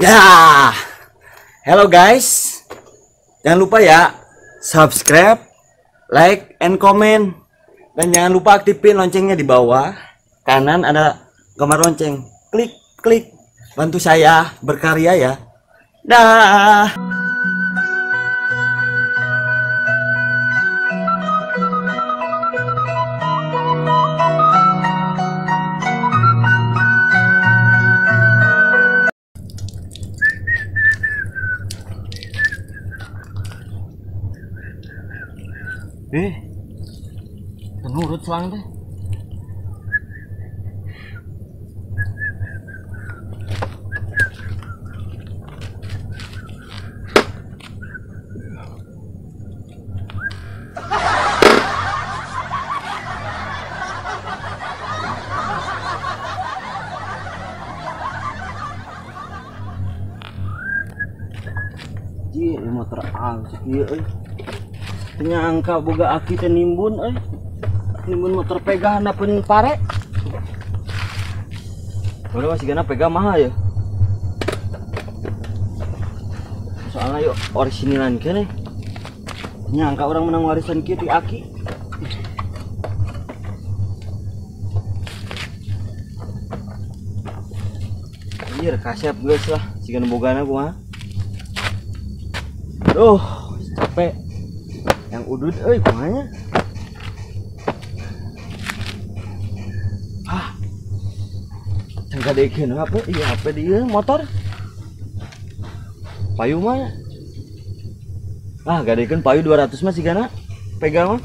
Ya. Hello guys. Jangan lupa ya subscribe, like, and comment. Dan jangan lupa aktifin loncengnya di bawah. Kanan ada gambar lonceng. Klik, klik. Bantu saya berkarya ya. Dah. Nurut selang teh. Ji, motor alus ieu euy. Nyangka boga aki teh nimbun euy. Nimbun motor pegah handapeun pare. Udah masih gana pegah mahal ya. Soalnya yuk orisinilan kene. Nyangka orang menang warisan kieu ti aki. Anjir kasep geus lah sigana bogana kumaha. Duh, capek. Yang udut euy kumahanya. Ah. Canggadekeun HP, iya HP di ieu motor. Payu mah. Ah, gadekeun payu 200 mah sigana. Pegang mah.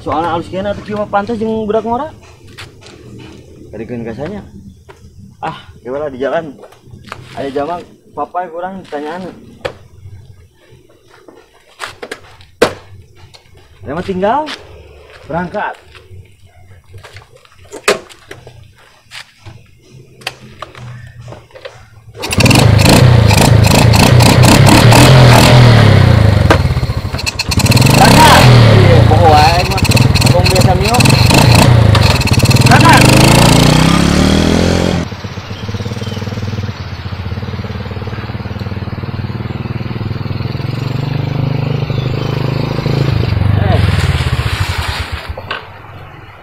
Soalna alus kieu atuh kieu mah pantas jeung budak ngora. Gadekeun kasanya. Ah, kieu lah di jalan. Aya jamak papa kurang tanyaan. Saya mah tinggal berangkat. Berangkat. Iya, bohong wae mah. Tong biasa mio. Berangkat.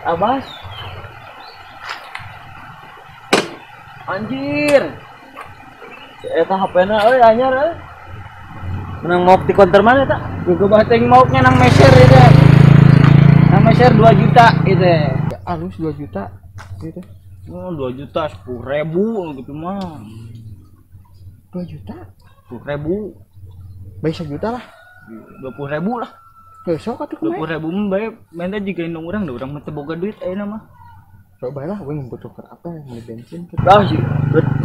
Abas. Anjir. Eta HP-na euy anyar euy. Menang maok di konter mana eta? Gegebah teuing maoknya nang meser itu. Nang meser 2 juta itu. Ya, alus 2 juta gitu. Oh, 2 juta 10.000 gitu mah. 2 juta? 10.000. Baik 1 juta lah. 20.000 lah. Besok atuh kumaha? 20.000 mah bae menta jiga indung urang da urang mah teu boga duit ayeuna mah. Coba lah we membutuhkan apa yang beli bensin. Lah sih,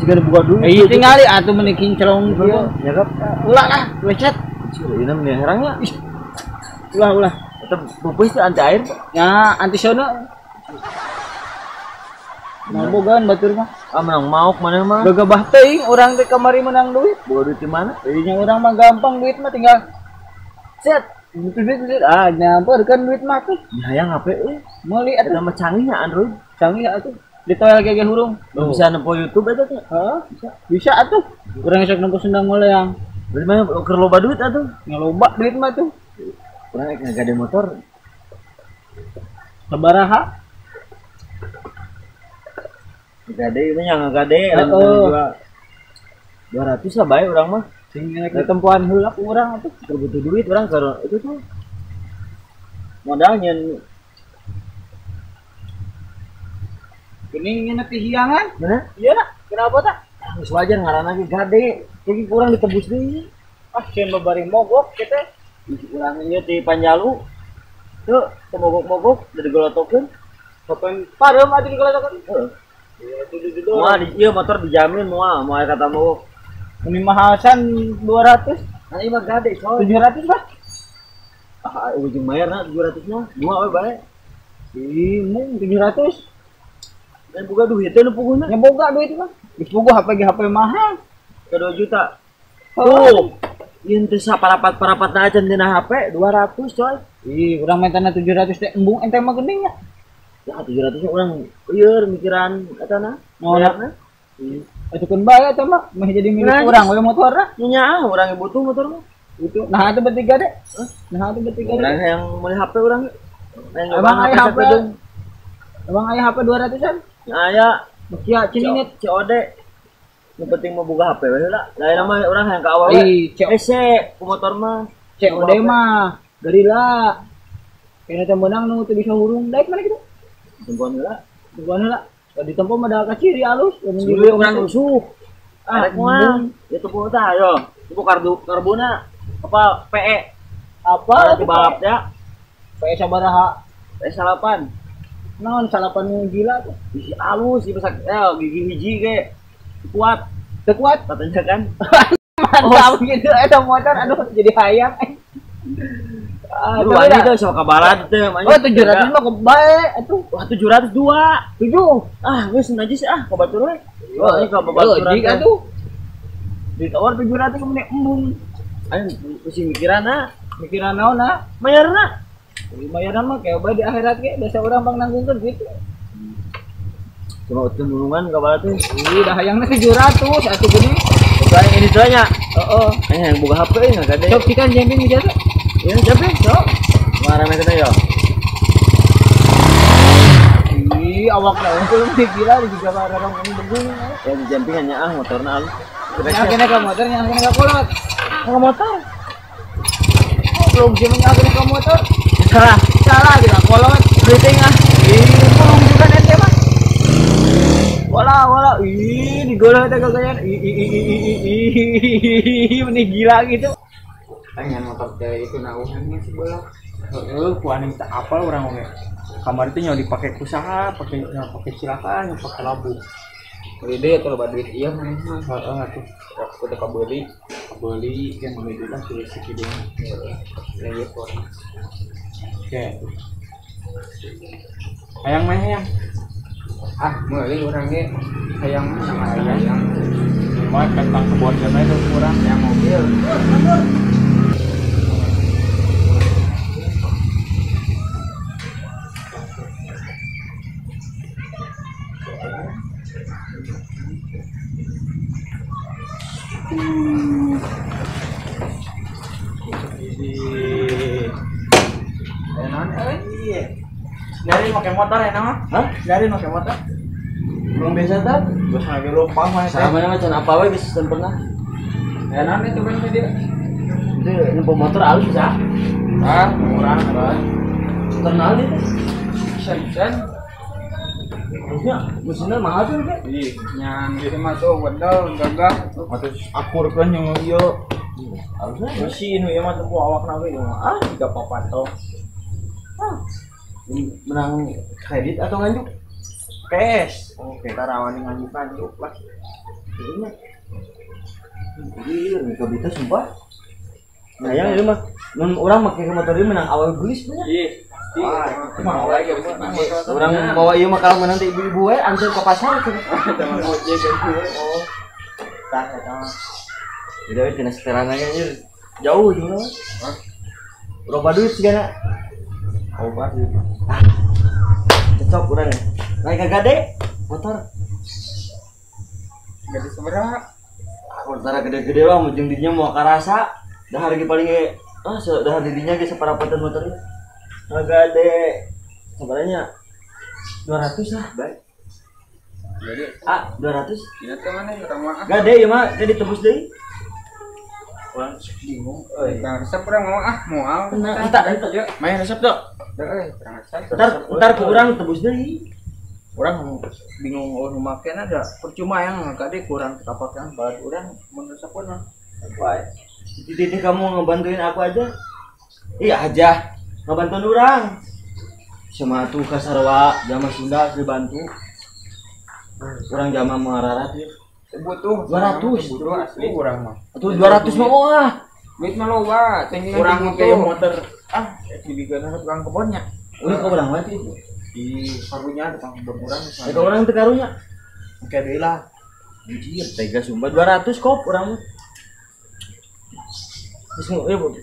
jiga boga duit. Ieu tingali atuh meuni kinclong kieu. Nyakap. Ulah lah, lecet. Ieu mah herangnya. Ulah ulah. Eta pupus teh anti air. Ya, anti sono. Mau bogaan batur mah. Ah menang maok mana mah. Gegebah teuing urang teh kamari menang duit. Boga duit di mana? Nya urang mah gampang duit mah tinggal set. Butuh duit, ah nyamper kan duit mah tuh. Hayang HP euy. Meuli atuh. Eta mah canggihnya Android. Canggih atuh. Ditoel gege hurung. Bisa nempo YouTube eta teh. Heeh, bisa. Bisa atuh. Urang sok nempo Sunda ngoleang. Berarti mah keur loba duit atuh. Ngaloba duit mah tuh. Urang rek ngagade motor. Sabaraha? Ngagade ieu nya ngagade. Heeh. 200 lah bae urang mah. Sing rek ditempuan heula ku urang atuh. Keur butuh duit urang keur itu tuh. Modalnya geuning nyeuna ti hiangan. Mana? Iya nak, kenapa tah? Geus wajar ngaranna ge gade. Jadi kurang ditebus deui. Ah, sieun babari mogok kieu teh. Urang ieu ti Panjalu. Tuh, teu mogok-mogok da digolotokeun. Pokokeun pareum atuh digolotokeun. Heeh. Iya, itu moal di ieu motor dijamin moal, moal kata mogok. Ini mahasan 200. Nah, ieu mah gade coy. 700 bah. Ah, ujung bayar na 700 mah. Dua we bae. Ih, mung 700. Dan boga duit teh nu puguhna. Nya boga duit mah. Geus puguh HP ge HP mahal. Ke 2 juta. Tuh. Ieu teh saparapat-parapatna acan dina HP 200 coy. Ih, urang mentana 700 teh embung ente mah geuning nya. Ya 700 nya urang ieu mikiran eta na. Bayarna. Atuh keun bae eta mah meh jadi milik urang we motorna. Nya urang butuh motor mah. Itu nah itu bertiga deh. Nah itu bertiga. Urang yang meuli HP urang. Emang aya HP. Emang aya HP 200-an? Aya. Nokia Cininit COD. Nu penting mau buka HP we lah. Lain mah urang hayang ka awewe. CC ku motor mah. COD mah gerila. Kena teh meunang nu teu bisa hurung daek mana kitu? Tempoan heula. Tempoan heula. Da ditempo mah da kaciri alus. Urang rusuh. Ah, rek moal. Ya tempo tah ayo. Tempo kardu karbona. Apa PE? Apa itu balap ya? PE sabaraha? PE 8. Naon salapan nu gila tuh? Gigi alus, ieu gigi hiji ge. Kuat. Teu kuat katanya kan. Mantap gitu eta motor aduh jadi hayang. Ah, lu wani teh sama kabaran teh. Oh, 700 mah kebae atuh. Wah, 702. 7. Ah, geus najis ah ka batur we. Oh, ini ka babaturan. Jig atuh. Ditawar 700 meneh embung. Ayo pusing mikiranna, mikiran naon na? Mayarna. Mayarna mah kayak bae di akhirat ge biasa urang pang nanggungkeun gitu. Cuma utun nulungan ka balat teh. Ih, dah hayangna 700 atuh geuning. Bukan ini teh nya. Heeh. Ayo yang buka HP euy ngagade. Sok cikan jemping ijazah. Ya, jemping sok. Marah teh yo. Ih, awakna unggul mah gila juga barang ini begung. Ya di jemping hanya ah motorna alus. Nya ka motor, nya ka kolot. Ka motor. Belum sih nya ka motor. Salah, salah gitu kolot. Duiting ah. Ih, belum juga ente mah. Wala, wala. Ih, digoleh teh gagayaan. Ih, ih, ih, ih, ih, meni gila gitu. Pengen motor teh itu nauhan sebelah. Heeh, ku aneh teh apal urang oge. Kamari teh nya dipake ku saha, pake nya pake cilaka, nya pake labu. Beli deh atau loba duit iya maneh mah. Heeh atuh. Aku teh kabeli, kabeli yang meuli duit lah sakieu mah. Heeh. Lah ieu kurang. Oke. Hayang mah hayang. Ah, meuli urang ge hayang mah sama hayang. Mah kentang kebon jana itu kurang yang mobil. Dari pakai motor ya nama? Hah? Dari pakai motor? Belum biasa tak? Biasa lagi lupa mah. Sama nama can apa we geus pernah. Ya naon itu kan dia. Itu nempo motor alus bisa. Ah, murah kan. Motor naon itu? Sen-sen. Maksudnya mesinnya mahal tuh kan? Ih, nyan ieu mah tuh wedel gagah. Atuh akurkeun jeung ieu. Alusna mesin ieu mah tempo awakna we ah tiga papat toh. Ah. Menang kredit atau nganjuk? Cash. Oke. Kita rawani nganjuk-nganjuk lah. Ini. Iya, mereka bisa sumpah. Nah, yang ini mah mun urang make motor ieu menang awal geus punya. Iya. Mau lagi Orang bawa ieu mah kalau menang teh ibu-ibu we antar ke pasar. Ojek Oh. Tah eta mah. Beda we tina setelan aja anjir. Jauh juga. Hah? Loba duit sigana. Obat gitu. Ah. Cocok urang ya. Naik ka gade motor. Gede sabaraha? Motor gede-gede lah jeung dinya moal karasa. Dahar ge paling ge ah dahar di dinya ge saparapatan motornya. Gade sebenarnya 200 lah, baik. Jadi ah 200. Ieu teh mana urang mah? Gade ieu mah teh ditebus deui. Urang bingung euy. Urang resep urang mau ah moal. Entar entar main resep tuh. Heeh, urang resep. Entar entar ku urang tebus deui. Urang bingung eueuh nu makena da percuma yang gade kurang kapakean balad urang mun resep mah. Baik. Titik kamu ngebantuin aku aja. Iya aja. Ngebantuin urang. Sama tuh kasarwa jama Sunda dibantu. Urang jama mararat ya. Butuh 200 butuh asli urang mah. Atuh 200 mah wah. Duit mah loba, cengingan urang butuh motor. Ah, dibikeun tukang kebonnya. Euy ka urang mah itu. Di karunya tukang kebon urang. Eta urang teu karunya. Oke deui lah. Anjir, tega sumpah 200 kop urang mah. Terus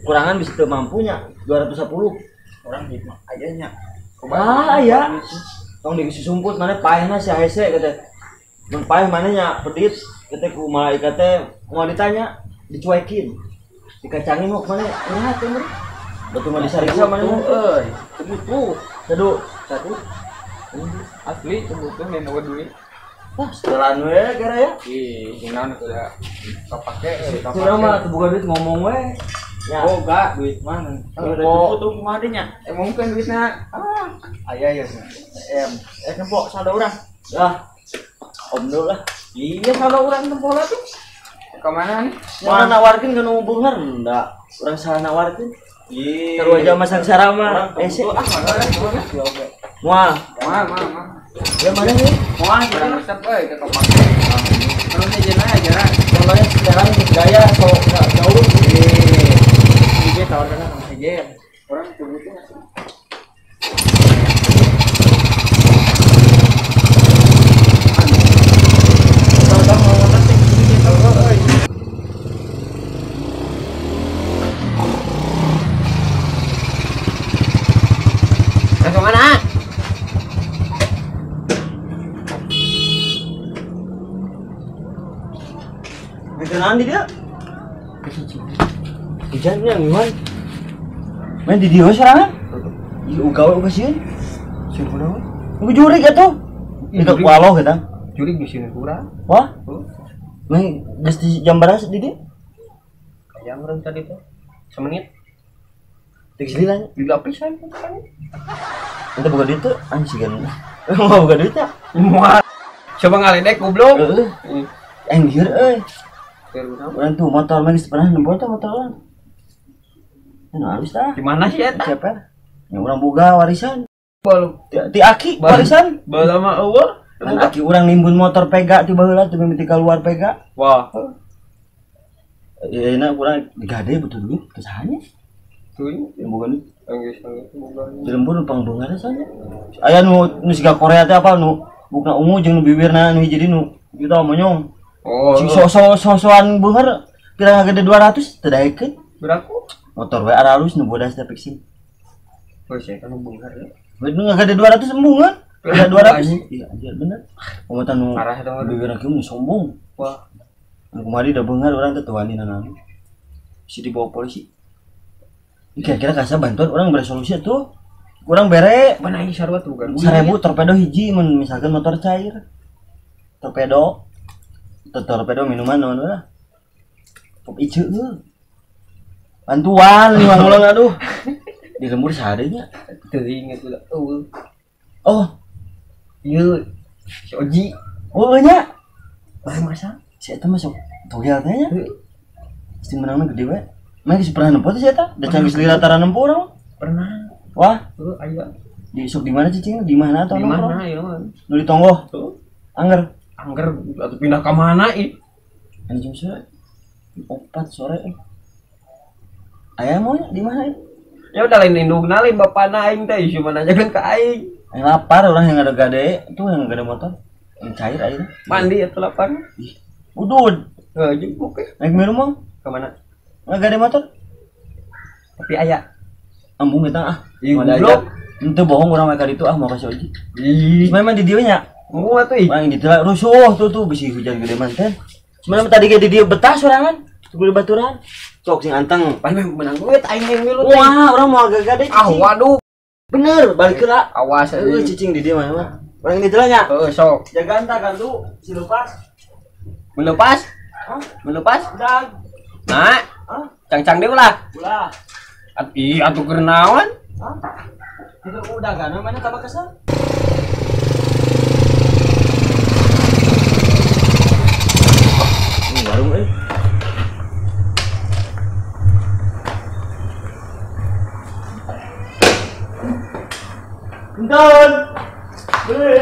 kurangan bisa teu mampunya 210. Urang duit mah aya nya. Ah, aya. Tong disusumput mana paehna si hese kata. Mun paeh maneh nya pedit teh ku malaikat teh mau ditanya dicuekin. Dikacangin mau kemana? Ngehat teh meureun. Betul mah disariksa maneh mah. Euy, butuh. Sadu. Sadu. Asli butuh lain eueuh duit. Wah, setelan we gara ya. Ih, kunaon teh da kapake euy, kapake. Urang mah teu boga duit ngomong we. Ya. Boga duit mah. Nempo tuh kumaha deui nya? Emang kan duitna. Ah, aya ya. Em, nempo saldo urang. Lah. Om dulu lah. Iya saldo urang nempo lah tuh. Ke mana nih? Wah, nawarkeun ka nu beunghar enggak. Urang salah nawarkeun. Iya. Terus aja masang sarama. Eh, sih. Ah, mana? Wah, Wah, mah, mah. Ya mana nih? Wah, urang resep euy ke kapake. Terus aja aja lah. Namanya sekarang gaya sok enggak jauh. Iya, tawarkan sama sejen. Orang tunggu tuh masih. Langsung mana? Kenalan di dia? Hujannya gimana? Main di dia serangan? Ih, ugawe uga sieun. Sieun kunaon? Uga jurig atuh. Itu kualoh kita. Jurig di sini kurang. Wah. Main geus di jam berapa di dia? Jam urang tadi tuh. Semenit. Geus lila. Lila pisan kan. Ente boga duit tuh anjing kan. Mau boga duit ya? Moal. Coba ngaledek goblok. Heeh. Anjir euy. Urang tuh motor mah geus pernah nempo teh motor urang. Nah, halus tah. Di mana sih eta? Ceper. Ya urang boga warisan. Balu. Ti aki warisan. Baheula mah eueuh. Kan aki urang nimbun motor pega ti baheula teu mimiti keluar pega. Wah. Euna urang digade butuh duit ke sahanya. Tuh, yang boga duit. Geus boga. Di lembur nu pangbeunghar saja. Aya nu nu siga Korea teh apa nu bukna ungu jeung nu bibirna nu jadi nu kitu monyong. Oh. Sing sok-sokan beunghar pira ngagede 200 teu daekeun. Berapa? Motor we aralus nu bodas teh fixing. Oh, saya kan beunghar ya. Nu ngagede 200 embungan. Pira 200? Iya, anjir bener. Komotan nu parah eta mah bibirna kieu nu sombong. Wah. Nu kumari da beunghar urang teh teu wani nanaon. Bisa dibawa polisi. Kira-kira kasa bantuan urang bere solusi tuh. Urang bere mana ieu sarua tuh bukan. 1000 torpedo hiji mun misalkan motor cair. Torpedo. Torpedo minuman naon lah. Pop ieu heuh. Bantuan ngulang aduh. Di lembur sahadenya. Teu inget ulah. Eueuh. Oh. Ieu si Oji. Oh nya. Bae masa si eta masuk togel teh nya. Pasti menangna gede we. Mah geus pernah nempo teh si eta? Da can geus lila tara nempo urang. Pernah. Wah, heuh aya. Di sok di mana cicing? Di mana atau di mana ieu mah? Nu di Tonggoh. Angger. Angger atuh pindah ka mana ih? Anjing sore. 4 sore. Aya mau di mana ih? Ya udah lain indungna lain bapana aing teh cuma nanyakeun ka aing. Aing lapar orang yang ada gade tuh yang gade motor. Yang cair air. Mandi atuh lapar. Ih, udud. Heuh jempuk eh. Naik minum mah. Ka mana? Nggak gade motor. Tapi aya. Ambung eta ah. Ih, goblok. Henteu bohong urang mah ka ditu ah mau kasih Oji. Ih, memang di dieu nya. Mau atuh ih. Orang di dieu rusuh tuh tuh bisi hujan gede manten. Sebenarnya tadi ge di dieu betah sorangan. Tunggu di baturan. Sok sing anteng. Pan menang duit aing yang milu teh. Wah, urang mau agak-gade Ah, waduh. Bener, balik heula. Awas euy cicing di dieu mah mah. Urang di dieu nya. Heeh, sok. Jagaan tah gantu si lepas. Melepas? Hah? Melepas? Udah. Nah. Hah? Cangcang deui ulah. Ulah. Ih, atuh keur naon? Hah? Itu udah gana mana tambah kesel? Ini warung euy. Punten. Beuh.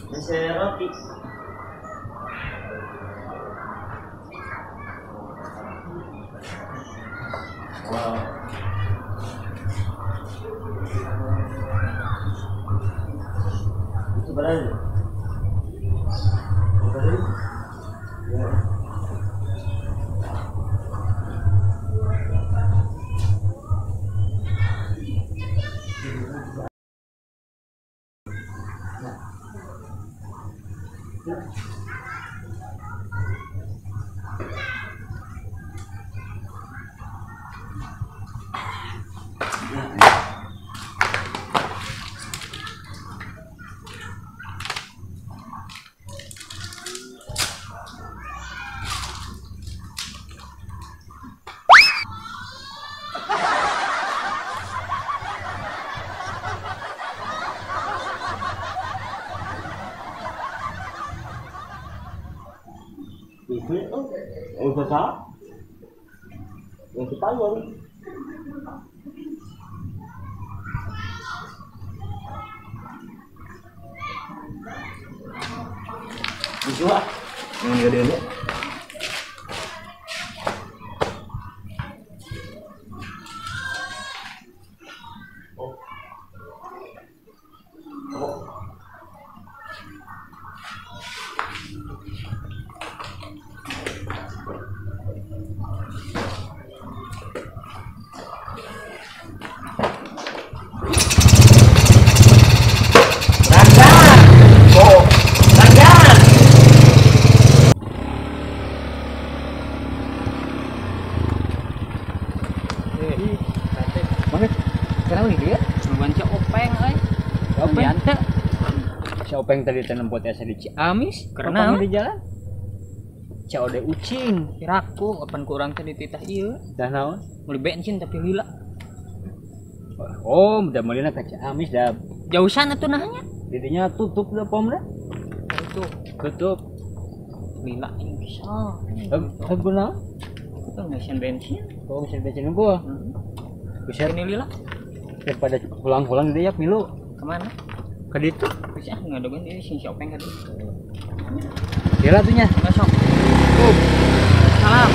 Meser roti. Wow. Itu berapa? Berapa? Ya. Oh, besar. Yang ketahuan. Bisa yang gede ini. Openg tadi tenempot asa di Ciamis karena di jalan COD ucing kiraku kapan kurang tadi titah ieu dah naon meuli bensin tapi lila. Oh udah meulina ka Ciamis dah jauh sana tuh nahnya didinya tutup dah pom dah tutup lila ini bisa heuh naon itu ngisian bensin. Oh ngisian bensin gua bisa ini lila daripada pulang-pulang dia milu kemana ke ditu bisa ngadogan ini sing si Openg ka ditu. Gila tuh nya. Besok. Salam.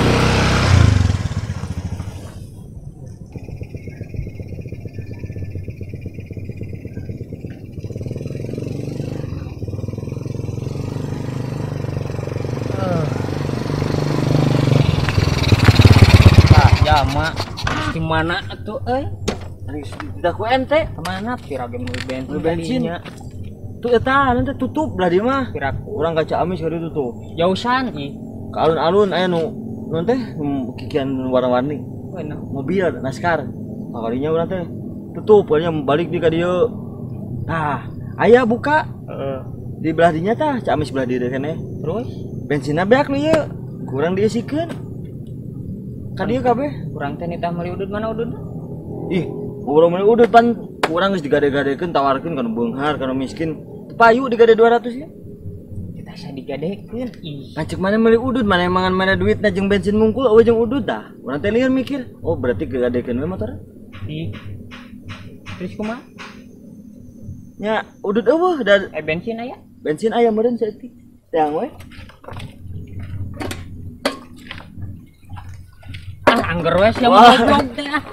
Ah, jama. Di mana atuh euy? Tidak ku ente kemana pirage meuli bensin bensin tuh eta nanti tutup lah di mah piraku urang ka Ciamis ka ditu tuh jausan ih ka alun-alun aya nu non teh kikian warna-warni mobil NASCAR makalinya urang teh tutup pokoknya balik di ka dieu tah aya buka di belah dinya tah Ciamis belah dieu keneh terus bensinna beak nu ieu kurang diisikeun ka dieu kabeh urang teh nitah meuli udud mana udud ih urang meuli udud pan urang geus digade-gadekeun tawarkeun kana beunghar kana miskin payu digade 200 ya kita asa digadekeun ih ngacek mana meuli udud mana emangan mana duitna jeung bensin mungkul eueuh jeung udud dah urang teh lieur mikir oh berarti gadekeun we motor ih terus kumaha nya udud eueuh da bensin aya bensin aya meureun saeutik teang we ah angger we sia goblok teh ah.